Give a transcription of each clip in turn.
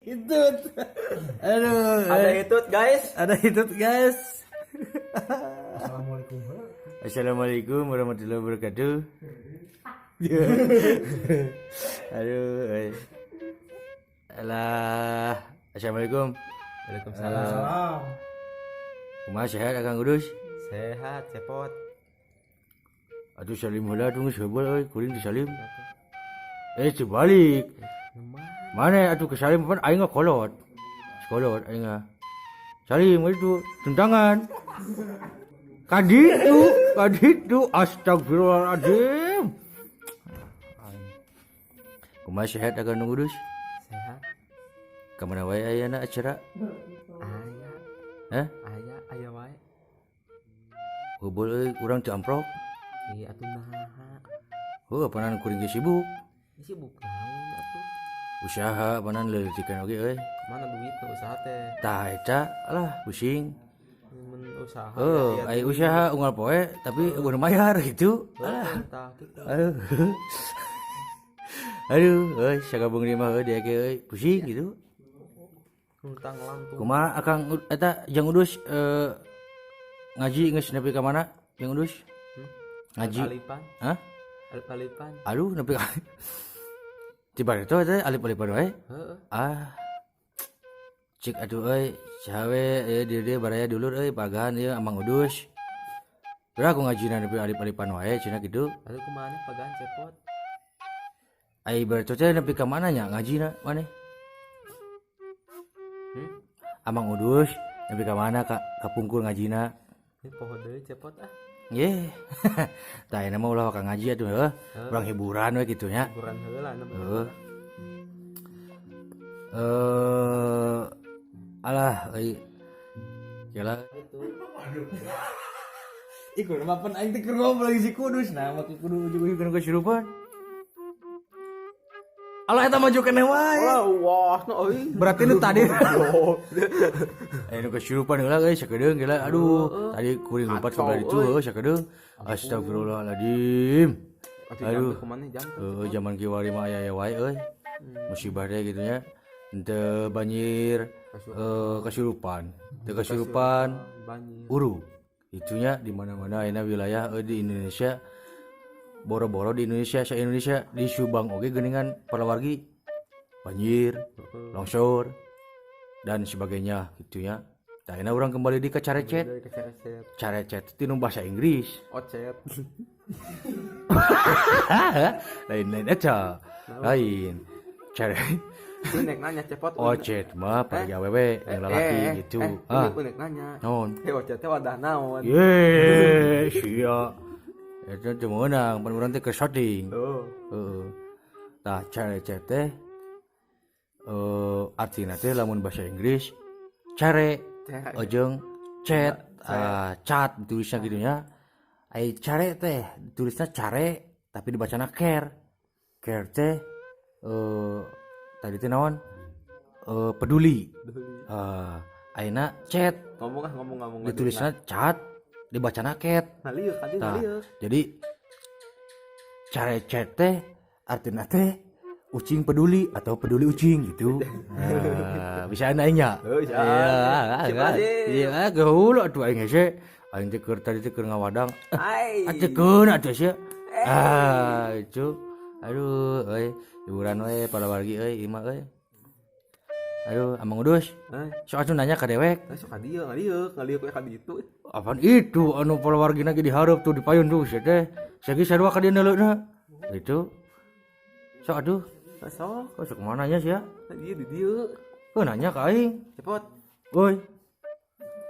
Hitut. Aduh. Ada hitut, guys. Ada hitut, guys. Assalamualaikum. Assalamualaikum warahmatullahi wabarakatuh. Aduh, eh. Alah, assalamualaikum. Waalaikumsalam. Salam. Kumaha, sehat, Akang Kudus? Sehat, cepot. Aduh, salim heula atuh, geus heubeul euy, kuring disalim. Eh, dibalik. Mana atuh kesalim pan aing mah kolot. Kolot aing mah. Salim itu tendangan. Kaditu, kaditu, astagfirullahaladzim. Kumaha, sehat, Akang Kudus? Sehat. Kamana wae ayana acara? Aya. Hah? Aya, aya wae. Heubeul euy, urang teu amprok. Iya atuh, naha? Heuh, apanan kuring ge sibuk. Ini sibuk naon atuh? Usaha apanan leuleutikan oge euy. Mana duit nu usaha teh? Tah eta lah pusing. Mun usaha. Oh, ya, ai usaha unggal poe tapi euweuh mayar gitu. Alah, tah kitu. Aduh. Aduh, euy, sagabung di mah euy dia ge euy, pusing gitu. Hutang lantung. Kumaha Akang eta Jang Udus, ngaji geus nepi ka mana? Jang Udus? Hmm? Ngaji. Alif-alifan. Hah? Alif-alifan. Aduh, nepi ka Tiba itu eta alif-alifan wae. Heeh. Ah. Cik atuh euy, saha we ieu di dieu baraya dulur euy, pagahan ieu Amang Udus. Udah aku ngajina nepi alif-alifan wae cenah kitu. Aduh, kumaha nih pagahan, cepot? Ai berarti teh nepi ka mana nya ngajina maneh? Hmm? Amang Udus nepi ka mana ka kapungkur ngajina? Ini poho deui, cepot ah. Ye. Tah ayeuna mah ulah ka ngaji atuh heuh. Urang hiburan we kitu nya. Hiburan heula na. Heuh. Eh, alah euy. Kela Itu. Ih, kudu mah pan aing teh keur ngobrol lagi si Kudus. Nah, make kudu ujug-ujug kesurupan. Alah, eta maju keneh wae. Wah, wah, no euy. Berarti nu tadi nu kesurupan heula euy sakedeung gila. Aduh, tadi kuring lompat ke belah ditu heuh sakedeung. Astagfirullahaladzim. Aduh, kumaha jam? Heuh, zaman kiwari mah aya wae euy. Musibah teh gitu nya. Henteu banjir kesurupan. Teu kesurupan Banjir. uru. Itunya di mana-mana ayeuna wilayah di Indonesia, boro-boro di Indonesia, sa Indonesia, di Subang oge geuningan palawargi banjir, longsor dan sebagainya gitu ya. Tah, ayeuna urang kembali di ke carecet. Dari ke carecet. Carecet itu nu bahasa Inggris. Ocet. Lain, lain eta. Lain. Care Ini nek nanya, cepot. Ocet mah pagi awewe yang lalaki gitu. Eh, Ah, ini nek nanya. Naon? Eh, ocet teh wadah naon? Ye, sia. Eta teu meunang, pan urang teh keur syuting. Oh. Heeh. Tah, carecet teh artina teh lamun bahasa Inggris care ojong chat, ah, cat tulisnya gitu nya. Ai care teh tulisnya care tapi dibacana care. Care teh tadi teh naon? Peduli. Ah, ayeuna chat Ngomong ah, ngomong, ngomong. ditulisnya cat dibacana cat. Nah, lieu kadi. Tah, lieu. jadi carecet teh artinya teh ucing peduli atau peduli ucing gitu. Nah, bisa nanya. Oh, bisa. Iya, Sip, iya. sip. Iya, gehulo atuh aing hese. Aing teh keur tadi teh keur ngawadang. Ai. Atuh keun atuh sia. Ah, itu. Aduh, euy, hiburan we para wargi euy, ieu mah euy. Aduh, Amang Udus. Eh, Sok atuh nanya ka dewek. nah, sok ka dieu, ngalieu, ngalieu we ka ditu. Apaan itu anu palawargina ge dihareup tuh di payun tuh sia teh. Sagi sarua ka dieu neuleuna. Gitu. Sok atuh. Nah, sok. Oh, sok mana nya sia? Nah, dieu di dieu. Heuh, nanya ka aing. Cepot. Woi,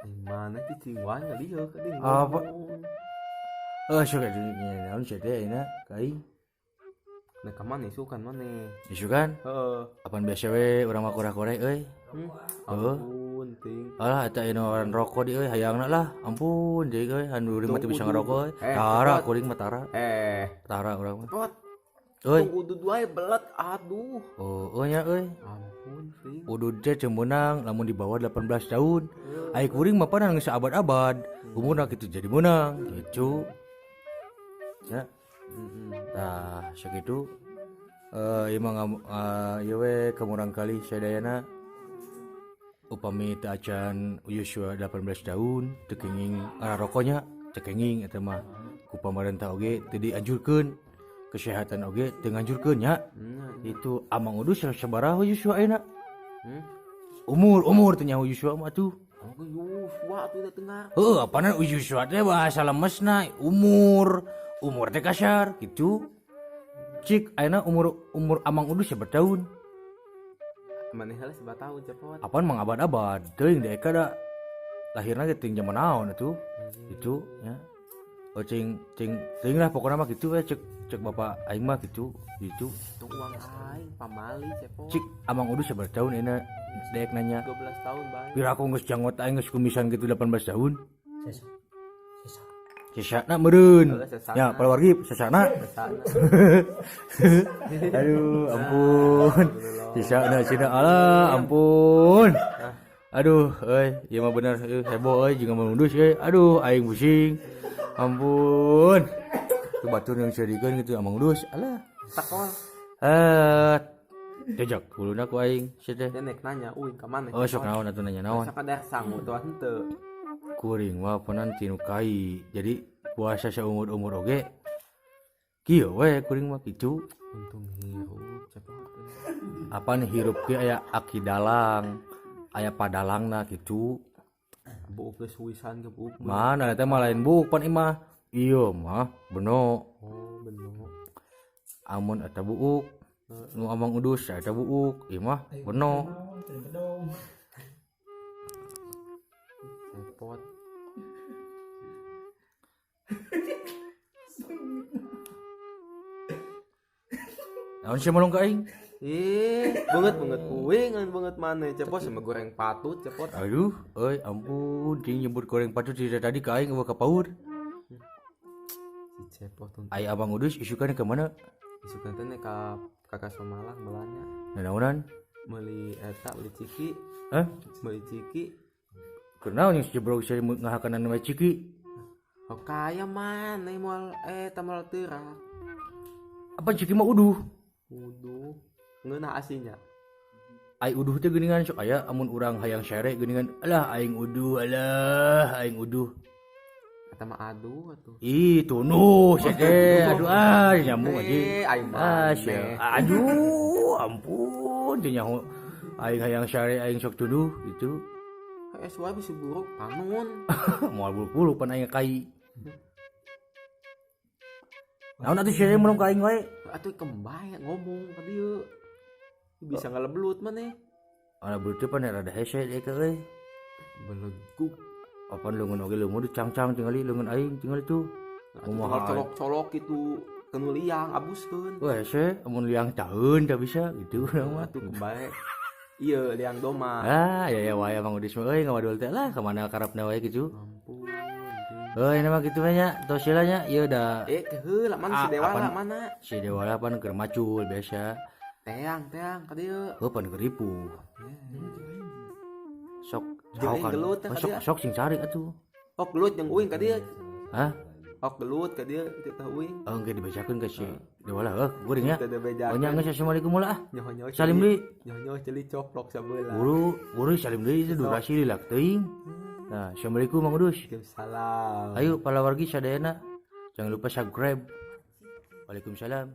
Eh, mana cicing wae ngalieu ka dieu. Apa? Eh, sok atuh nya naon sia teh ayeuna ka aing. Nah, ka mana isukan mana? Isukan? Heeh. Apaan biasa we urang mah koreh-koreh euy. Hmm. Heeh. Ampun, ting. Alah, eta ayeuna orang rokok di euy hayangna lah. Ampun deui euy, anu kuring mah teu bisa ngarokok euy. Eh, Tara cepot. kuring mah tara. Eh, Tara urang mah. cepot. Euy. Tunggu udud wae belet, aduh. Oh, oh nya euy. Ampun, ting. Udud teh teu meunang lamun di bawah 18 tahun. Ai kuring mah panan geus abad-abad. Umurna kitu jadi meunang gitu. Ya. Tah, sakitu ieu mah ieu we ka murang kali sadayana. Upami teu acan yuswa 18 tahun teu kenging ngarokoknya, teu kenging eta mah ku pamarentah oge teu dianjurkeun, kesehatan oge teu nganjurkeun nya. Itu Amang Udus sabaraha yuswa ayeuna? Umur teu nyaho yuswa mah atuh. Aku yuswa atuh da tengar. Heuh, apanan yuswa teh bahasa lemesna, umur teh kasar gitu. Cik ayeuna umur Amang Udus sabaraha tahun? Maneh heula sabaraha tahun cepot? Apaan mang abad-abad teuing da eka da lahirna ge teuing jaman naon atuh. Gitu nya. Oh cing teuing lah pokona mah kitu we cek bapak aing mah kitu gitu. Tong uang aing pamali cepot. Cik Amang Udus sabaraha tahun ayeuna daek nanya? 12 tahun bae. Pira aku geus janggot aing geus kumisan kitu 18 tahun. Sesana meureun. Ya palawargi sesana. Aduh ampun. Sesana cenah alah ampun. Aduh euy, ieu mah bener heboh euy jeung Amang Udus euy. Aduh aing pusing. Ampun. Tuh batur yang serikeun gitu Amang Udus. Alah. Takol. Jejak kuluna ku aing sia teh. Nek nanya uing ka maneh. Oh sok naon atuh nanya naon. Sakadar sangu tuh henteu. Kuring mah panan tinu kai. Jadi puasa saumur-umur oge kieu we kuring mah kitu. Untung hirup cepot. Apaan hirup ge aya aki dalang, aya padalangna kitu. Buuk geus wisan ge buuk. Mana eta mah lain buuk pan imah. Ieu mah beno. Oh, beno. Amun eta buuk nu Amang Udus eta buuk, ieu mah beno. Cepot. Naon sih melong ka aing? Ih, banget kuing ngan banget maneh cepot sama goreng patut cepot. Aduh, euy ampun, ting nyebut goreng patut dari tadi ka aing eueuh ka paur. Si cepot tuh. Ai Abang Udus isukan ke mana? Isukan teh ka Kakak Somalang belanya. Naonan? Meuli eta meuli ciki. Hah? Meuli ciki. Kunaon yang jebrog saya ngahakanan we ciki? Oh kaya maneh moal eta moal teurak. Apa ciki mah uduh? Uduh. Ngeunah asinya. Ai uduh teh geuningan sok aya amun urang hayang sare geuningan alah aing uduh alah aing uduh. Eta mah aduh atuh. Ih tunuh sia teh aduh ah nyambung aja. Aing mah. Aduh ampun teh nyaho aing hayang sare aing sok tunuh gitu. Es wae bisi buruk panon. Moal buruk-buruk pan aing kai. Naon atuh sia melong ka aing wae? Atuh kembay ngomong ka dieu. Bisa ngalebelut maneh. Ala belut teh pan rada hese deui ka euy. Beleguk. Apan leungeun oge leungeun dicangcang tingali leungeun aing tingali tuh. Kumaha colok-colok kitu kanu liang abuskeun. Wah hese amun liang taeun teu bisa gitu urang mah. Atuh kembay. Ieu liang doma. Ah ya ya wae Mang Udus mah euy ngawadul teh lah ka mana karepna wae kitu. Ampun. Euy nama kitu mah nya tos heula nya ieu da. Teh heula mana si Dewala mana? Si Dewala pan keur macul biasa. Teang ka dieu. Heuh pan keur ripuh. Sok gelut sok sing cari atuh. Ok gelut jeung uing ka dieu. Hah? Ok gelut ka dieu teh uing. Oh engke dibejakeun ka si Dewala heuh kuring nya. Teu Oh nya geus assalamualaikum lah ah. Nyoh-nyoh. Salim deui. Nyoh-nyoh ceuli coplok sabeula. Buru salim deui itu durasi lilak teuing. Nah, assalamualaikum Mang Udus. Waalaikumsalam. Ayo palawargi sadayana. Jangan lupa subscribe. Waalaikumsalam.